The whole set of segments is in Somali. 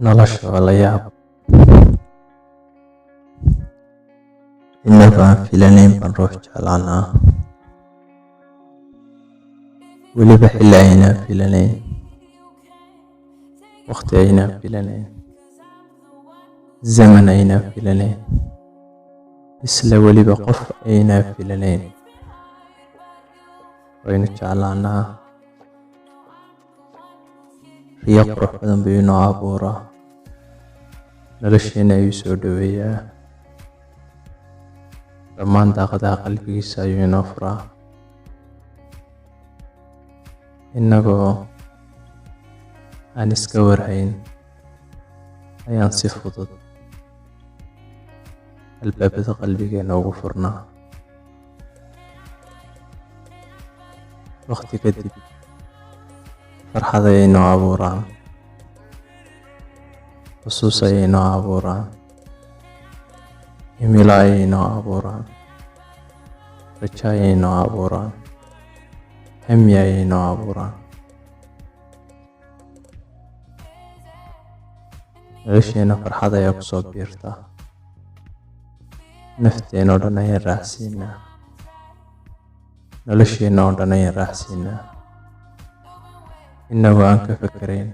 Nolosha waa la yaab. Inagoo aan filanayn baan ruux jeclaanaa, weliba xilli aynaan filanayn, waqti aynaan filanayn, zaman aynaan filanayn, isla weliba qof aynaan filanayn. Waynu jeclaanaa, riyo qurux badan buu inoo abuuraa, nolosheena ayuu soo dhoweeyaa, dhammaan daaqadaha qalbigiisa ayuu inoo furaa. Innagoo aan iska warhayn ayaan si fudud albaabada qalbigeena ugu furnaa. Waqti kadib farxad ayay inoo abuuraan, xusuus ayay inoo abuuraan, himilo ayay inoo abuuraan, rajo ayay inoo abuuraan, hami ayay inoo abuuraan. Nolosheena farxad ayaa ku soo biirta, nafteena oo dhan ayaan raacsiinaa, nolosheena oo dhan ayaan raacsiinaa, innagoo aan ka fakerayn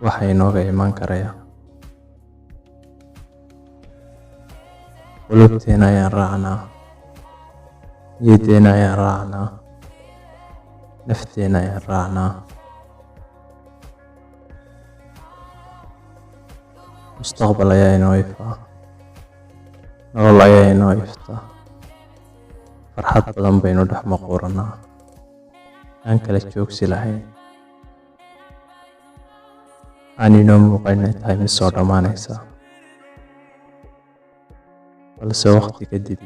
waxa inooga iman karaya. Qulubteena ayaan raacnaa, niyaddeena ayaan raacnaa, nafteena ayaan raacnaa. Mustaqbal ayaa inoo ifaa, nolol ayaa inoo iftaa, farxad badan baynu dhex maquuranaa, aan kala joogsi lahayn, aan inoo muuqan inay tahay mid soo dhammaanaysa. Balse waqti kadib,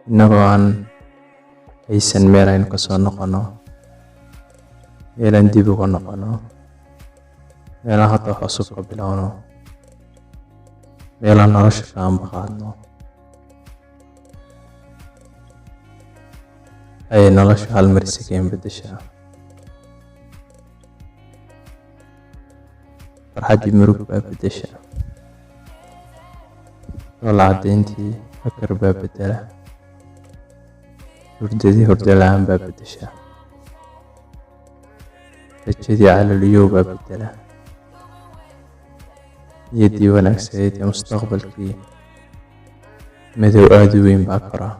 innagoo aan haysan meel aynu ka soo noqono, meelaan dib uga noqono, meelaan hadda wax cusub ka bilowno, meelaan nolosha ka ambaqaadno, ayay noloshu hal mar iskaga beddeshaa. Farxaddii murug baa beddesha, dhoolla caddayntii fakar baa beddela, hurdadii hurdo la'aan baa beddesha, rajadii calooliyow baa beddela, niyaddii wanaagsaneyd ee mustaqbalkii madow aad u weyn baa kora.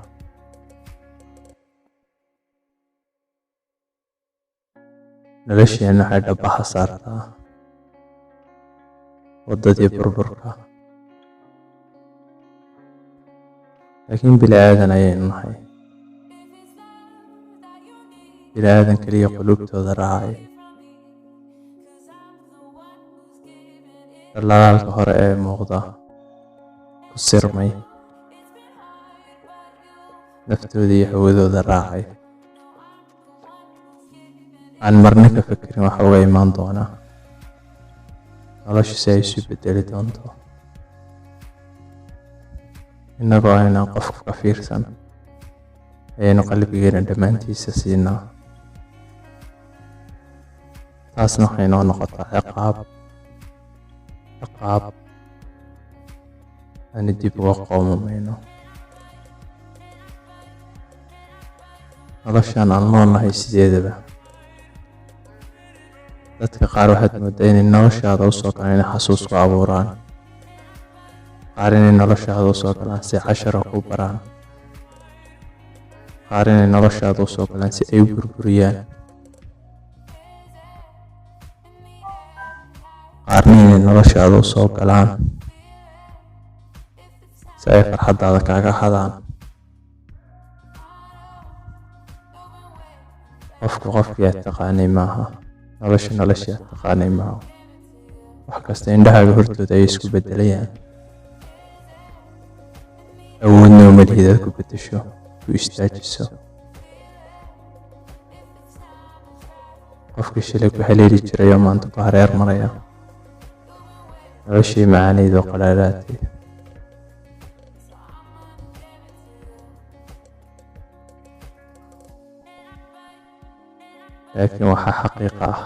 Nolosheenna waxay dhabaha saartaa waddadii burburka. Laakiin bini aadan ayaynu nahay, bini aadan kaliya qulubtooda raacay, dhalaalka hore ee muuqda ku sirmay, naftooda iyo hawadooda raacay, aan marna ka fekerin waxa uga imaan doona noloshu si ay isu beddeli doonto. Innagoo aynaan qof ka fiirsan ayaynu qalbigeena dhammaantiisa siinaa, taasna waxay noo noqotaa ciqaab, ciqaab aanu dib uga qoomamayno. Noloshan aan noolnahay sideedaba, dadka qaar waxaad mooddaa inay noloshaada u soo galaan inay xasuus ku abuuraan, qaar inay noloshaada u soo galaan si casharo ku baraan, qaar inay noloshaada u soo galaan si ay u burburiyaan, qaarna inay noloshaada u soo galaan si ay farxaddaada kaaga hadaan. Qofku qofkii aad taqaanay maaha, nolosha noloshii aad taqaanay maaha. Wax kasta indhahaaga hortooda ayay isku beddelayaan. Awoodna uma lihid aad ku beddesho, ku istaajiso. Qofkii shalay ku haleeli jiray oo maanta ku hareer maraya, noloshii macaanayd oo qadhaadhaatay. Laakiin waxaa xaqiiqa ah,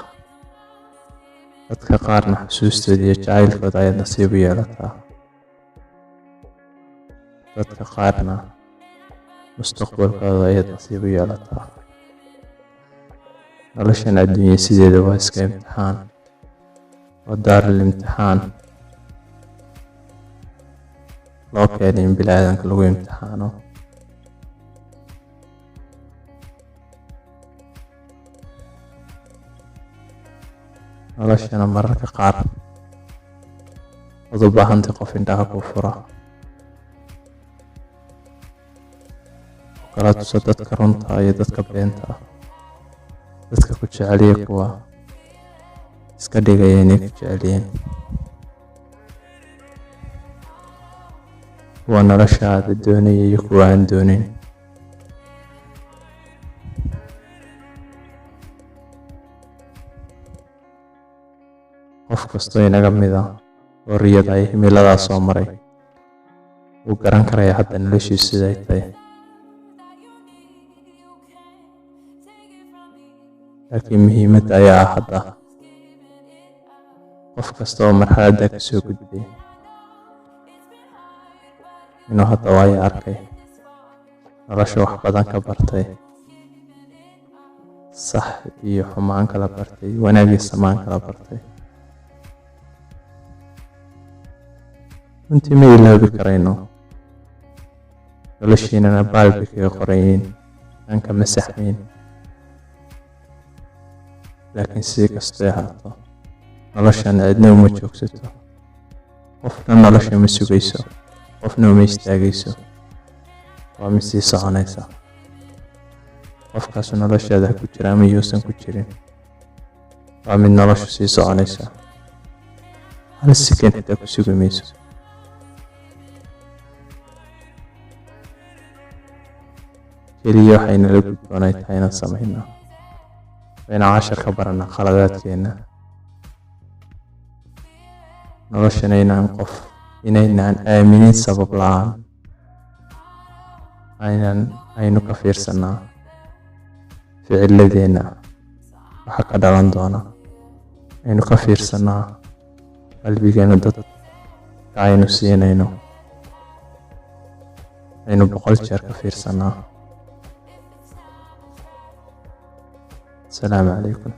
dadka qaarna xusuustooda iyo jacaylkooda ayaad nasiib u yeelataa, dadka qaarna mustaqbalkooda ayaad nasiib u yeelataa. Noloshan adduunya sideeda waa iska imtixaan, waa daarul imtixaan loo keenay in bini'aadanka lagu imtixaano. Noloshana mararka qaar waad u baahantay qof indhaha kuu fura, oo kala tusa dadka runta iyo dadka beenta ah, dadka ku jecel iyo kuwa iska dhigaya inay ku jecel yihiin, kuwa noloshaada doonaya iyo kuwa aan doonayn. Qof kastoo inaga mid ah oo riyada ay himiladaas soo maray wuu garan karayaa hadda noloshiisu siday tahay. Laakiin muhiimadda ayaa ah hadda qof kasta oo marxaladda ka soo gudbay inuu hadda waayo arkay, nolosha wax badan ka bartay, sax iyo xumaan kala bartay, wanaag iyo samaan kala bartay. Runtii ma iloobi karayno, noloshiinana baal bay kaga qoran yihiin, aan kama saxmayn. Laakiin si kastoo ahaato, noloshan cidna uma joogsato, qofna nolosha ma sugayso, qofna uma istaagayso, waa mid sii soconaysa. Qofkaasu noloshaada ha ku jira ama yuusan ku jirin, waa mid noloshu sii soconaysa, hal second xitaa ku sugi mayso. Keliya waxay nala gudboon ay tahay inaan samaynaa, waa inaan cashar ka baranaa khaladaadkeena. Noloshana inaan qof inaynaan aaminin sabab la'aan, aynan aynu ka fiirsanaa ficiladeena waxa ka dhalan doona, aynu ka fiirsanaa qalbigeena dadka aynu siinayno, aynu 100 jeer ka fiirsanaa. Asalaamu calaykum.